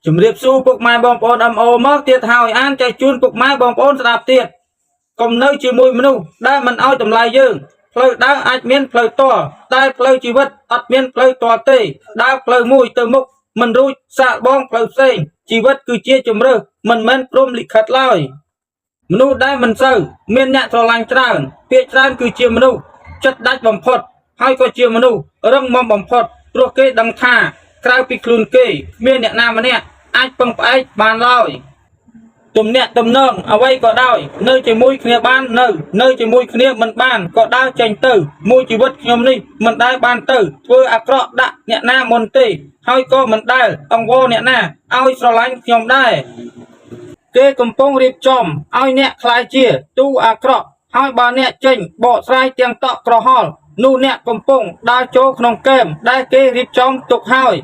ជំរាបសួរពុកម៉ែបងប្អូន MO មកទៀតហើយអានចែកជូនពុកម៉ែបងប្អូនស្ដាប់ទៀតកុំនៅជាមួយមនុស្សដែលមិនឲ្យតម្លៃយើងផ្លូវដើរអាចមានផ្លូវតល់តែផ្លូវជីវិតអត់មានផ្លូវតល់ទេដើរផ្លូវមួយទៅមុខមិនរួចសាកល្បងផ្លូវផ្សេងជីវិតគឺជាជំរើសមិនមែនព្រមលិខិតឡើយមនុស្សដែលមិនសូវមានអ្នកស្រឡាញ់ច្រើនពាក្យច្រើនគឺជាមនុស្សចិត្តដាច់បំផុតហើយក៏ជាមនុស្សរឹងមាំបំផុតព្រោះគេដឹងថាក្រៅពីខ្លួនគេគ្មានអ្នកណាម្នាក់អាចពឹងផ្អែកបានឡើយ ទំនាក់ទំនងអ្វីក៏ដោយនៅជាមួយគ្នាបាននៅនៅជាមួយគ្នាមិនបានក៏ដើរចេញទៅមួយជីវិតខ្ញុំនេះមិនដែលបានទៅធ្វើអាក្រក់ដាក់អ្នកណាមុនទេហើយក៏មិនដែលអង្វរអ្នកណាឲ្យស្រឡាញ់ខ្ញុំដែរគេកំពុងរៀបចំឲ្យអ្នកក្លាយជាទូអាក្រក់ហើយបើអ្នកចេញបកស្រាយទាំងតក់ក្រហល់នោះអ្នកកំពុងដើរចូលក្នុងកែមដែលគេរៀបចំទុកហើយ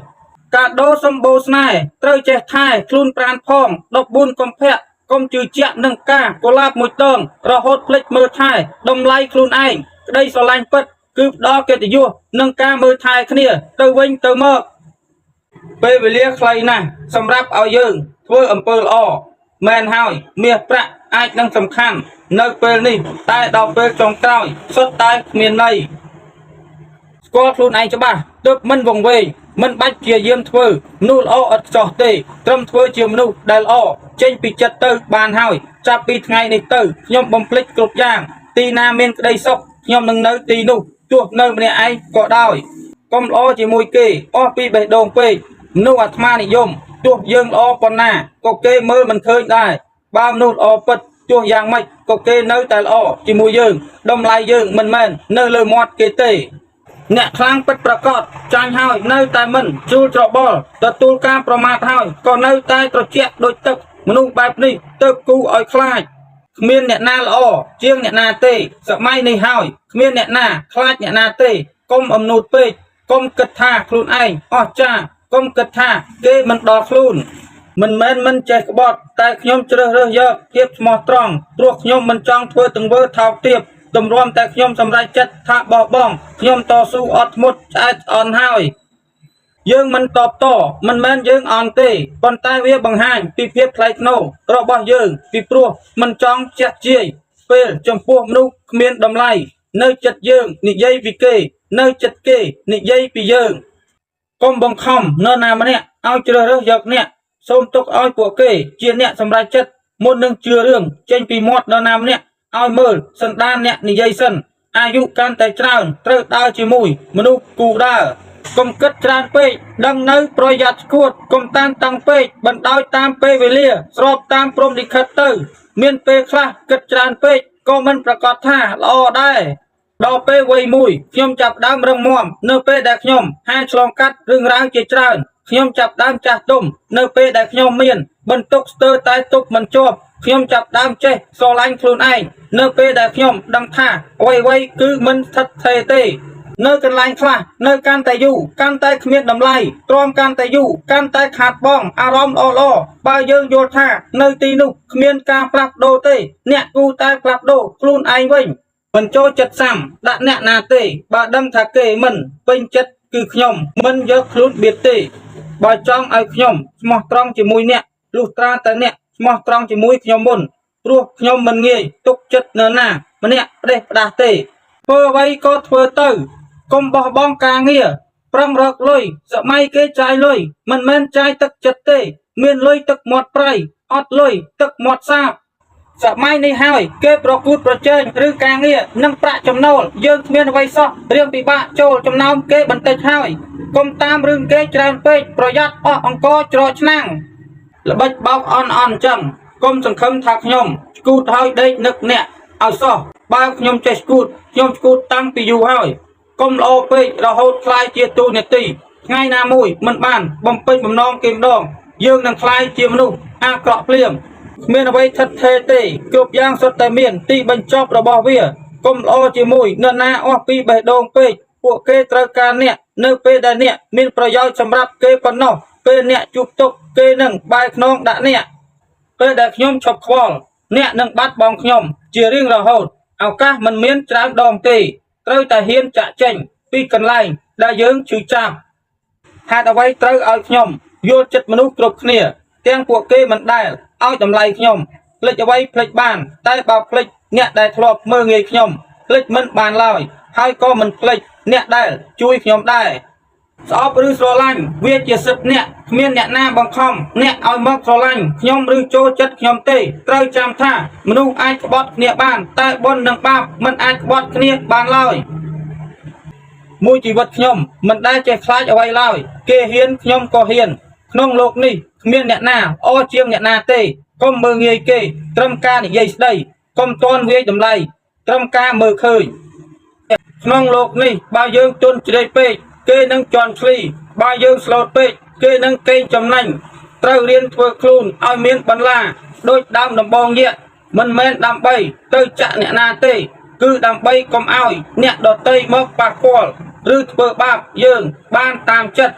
កាដូសម្បូរស្នេហ៍ត្រូវចេះថែខ្លួនប្រានផង14កុម្ភៈកុំជឿជាក់នឹងការកុលាបមួយតងរហូតភ្លេចមើលថែតម្លៃខ្លួនឯងក្តីស្រឡាញ់ពិតគឺផ្ដល់កិត្តិយសនិងការមើលថែគ្នាទៅវិញទៅមកពេលវេលាខ្លីណាស់សម្រាប់ឲ្យយើងធ្វើអំពើល្អមែនហើយមាសប្រាក់អាចនឹងសំខាន់នៅពេលនេះតែដល់ពេលចុងក្រោយសុទ្ធតែគ្មានន័យ ស្គាល់ខ្លួនឯងច្បាស់ទើបមិនវង្វេងមិនបាច់ព្យាយាមធ្វើមនុស្សល្អឥតខ្ចោះទេត្រឹមធ្វើជាមនុស្សដែលល្អចេញពីចិត្តទៅបានហើយចាប់ពីថ្ងៃនេះទៅខ្ញុំបំភ្លេចគ្រប់យ៉ាងទីណាមានក្តីសុខខ្ញុំនឹងនៅទីនោះទោះនៅម្នាក់ឯងក៏ដោយកុំល្អជាមួយគេអស់ពីបេះដូងពេកមនុស្សអាត្មានិយមទោះយើងល្អប៉ុណ្ណាក៏គេមើលមិនឃើញដែរបើមនុស្សល្អពិតទោះយ៉ាងម៉េចក៏គេនៅតែល្អជាមួយយើងតម្លៃយើងមិនមែននៅលើមាត់គេទេ អ្នកខ្លាំងពិតប្រកបចាញ់ហើយនៅតែមិនជួលច្របល់ទទួលការប្រមាថហើយក៏នៅតែត្រជាក់ដូចទឹកមនុស្សបែបនេះទៅគូឲ្យខ្លាចគ្មានអ្នកណាល្អជាងអ្នកណាទេសម័យនេះហើយគ្មានអ្នកណាខ្លាចអ្នកណាទេកុំអំនួតពេកកុំគិតថាខ្លួនឯងអស្ចារ្យកុំគិតថាគេមិនដល់ខ្លួនមិនមែនមិនចេះក្បត់តែខ្ញុំជ្រើសរើសយកភាពស្មោះត្រង់ព្រោះខ្ញុំមិនចង់ធ្វើទង្វើថោកទាបទម្រាំតែខ្ញុំសម្រេចចិត្តថាបោះបង់ខ្ញុំតស៊ូអត់ធ្មត់ឆ្អែតឆ្អន់ហើយយើងមិនតបតមិនមែនយើងអន់ទេប៉ុន្តែវាបង្ហាញពីភាពថ្លៃថ្នូររបស់យើងពីព្រោះមិនចង់ជះជាយពេលចំពោះមនុស្សគ្មានតម្លៃនៅចិត្តយើងនិយាយពីគេនៅចិត្តគេនិយាយពីយើង កុំបង្ខំនរណាម្នាក់ឲ្យជ្រើសរើសយកអ្នកសូមទុកឲ្យពួកគេជាអ្នកសម្រេចចិត្តមុននឹងជឿរឿងចេញពីមាត់នរណាម្នាក់ឲ្យមើលសន្តានអ្នកនិយាយសិនអាយុកាន់តែច្រើនត្រូវដើរជាមួយមនុស្សគូដើរកុំគិតច្រើនពេកដឹងនៅប្រយ័ត្នឈួតកុំតានតឹងពេកបណ្ដោយតាមពេលវេលាស្របតាមព្រំលិខិតទៅ មានពេលខ្លះគិតច្រើនពេកក៏មិនប្រកាសថាល្អដែរ ដល់ពេលវ័យមួយខ្ញុំចាប់ផ្ដើមរឹងមាំនៅពេលដែលខ្ញុំហាឆ្លងកាត់រឿងរ៉ាវជាច្រើនខ្ញុំចាប់ផ្ដើមចាស់ទុំនៅពេលដែលខ្ញុំមានបន្ទុកស្ទើរតែទប់មិនជាប់ខ្ញុំចាប់ផ្ដើមចេះស្រឡាញ់ខ្លួនឯងនៅពេលដែលខ្ញុំដឹងថាអ្វីៗគឺមិនស្ថិតស្ថេរទេនៅកន្លែងខ្លះនៅកាន់តែយូរកាន់តែគ្មានតម្លៃទ្រាំកាន់តែយូរកាន់តែខាតបង់អារម្មណ៍ល្អៗបើយើងយល់ថានៅទីនោះគ្មានការផ្លាស់ប្ដូរទេអ្នកគូតែផ្លាស់ប្ដូរខ្លួនឯងវិញ មិនចូលចិត្តសាំដាក់អ្នកណាទេបើដឹងថាគេមិនពេញចិត្តគឺខ្ញុំមិនយកខ្លួនបៀតទេបើចង់ឲ្យខ្ញុំស្មោះត្រង់ជាមួយអ្នកលុះត្រាតែអ្នកស្មោះត្រង់ជាមួយខ្ញុំមុនព្រោះខ្ញុំមិនងាយទុកចិត្តនរណាម្នាក់ផ្ដេសផ្ដាស់ទេធ្វើអ្វីក៏ធ្វើទៅកុំបោះបង់ការងារប្រឹងរកលុយសម័យគេចាយលុយមិនមែនចាយទឹកចិត្តទេ មានលុយទឹកមាត់ប្រៃអត់លុយទឹកមាត់សាប សម័យនេះហើយគេប្រកួតប្រជែងឬការងារនិងប្រាក់ចំណូលយើងគ្មានអ្វីសោះរឿងពិបាកចូលចំណោមគេបន្តិចហើយកុំតាមរឿងគេច្រើនពេកប្រយ័ត្នអស់អង្គច្រកឆ្នាំងល្បិចបោកអន់អន់ចឹងកុំសង្ឃឹមថាខ្ញុំឆ្កួតហើយដេកនឹកអ្នកឲ្យសោះបើខ្ញុំចេះឆ្កួតខ្ញុំឆ្កួតតាំងពីយូរហើយកុំល្អពេករហូតក្លាយជាទូនាទីថ្ងៃណាមួយមិនបានបំពេញបំណងគេម្ដងយើងនឹងក្លាយជាមនុស្សអាក្រក់ភ្លាម គ្មានអ្វីថិតថេរទេគ្រប់យ៉ាងសុទ្ធតែមានទីបញ្ចប់របស់វាកុំល្អជាមួយនរណាអស់ពីបេះដូងពេកពួកគេត្រូវការអ្នកនៅពេលដែលអ្នកមានប្រយោជន៍សម្រាប់គេប៉ុណ្ណោះពេលអ្នកជួបទុក្ខគេនឹងបែរខ្នងដាក់អ្នកពេលដែលខ្ញុំឈប់ខ្វល់អ្នកនឹងបាត់បង់ខ្ញុំជារៀងរហូតឱកាសមិនមានច្រើនដងទេត្រូវតែហ៊ានចាក់ចេញពីកន្លែងដែលយើងឈឺចាប់ហេតុអ្វីត្រូវឲ្យខ្ញុំ យល់ចិត្តមនុស្សគ្រប់គ្នា ទាំងពួកគេមិនដែលឲ្យតម្លៃខ្ញុំភ្លេចអ្វីភ្លេចបាន តែបើភ្លេចអ្នកដែលធ្លាប់មើលងាយខ្ញុំភ្លេចមិនបានឡើយហើយក៏មិនភ្លេចអ្នកដែលជួយខ្ញុំដែរ ស្អប់ឬស្រឡាញ់វាជាសិទ្ធិអ្នកគ្មានអ្នកណាបង្ខំអ្នកឲ្យមកស្រឡាញ់ខ្ញុំឬចូលចិត្តខ្ញុំទេត្រូវចាំថាមនុស្សអាចក្បត់គ្នាបាន តែបុណ្យនិងបាបមិនអាចក្បត់គ្នាបានឡើយមួយជីវិតខ្ញុំមិនដែលចេះខ្លាចអ្វីឡើយគេហ៊ានខ្ញុំក៏ហ៊ានក្នុងលោកនេះគ្មានអ្នកណាអជាងអ្នកណាទេកុំមើលងាយគេ ត្រឹមការនិយាយស្ដីកុំតន់វាយតម្លៃត្រឹមការមើលឃើញ ក្នុងលោកនេះបើយើងទន់ជ្រាយពេកគេនឹងជន់ឈ្លីបើយើងស្លូតពេកគេនឹងកេងចំណេញត្រូវរៀនធ្វើខ្លួនឲ្យមានបន្លាដូចដើមដំបងយក្សមិនមែនដើម្បីទៅចាក់អ្នកណាទេ គឺដើម្បីកុំឲ្យអ្នកដទៃមកប៉ះពាល់ឬធ្វើបាបយើងបានតាមចិត្ត។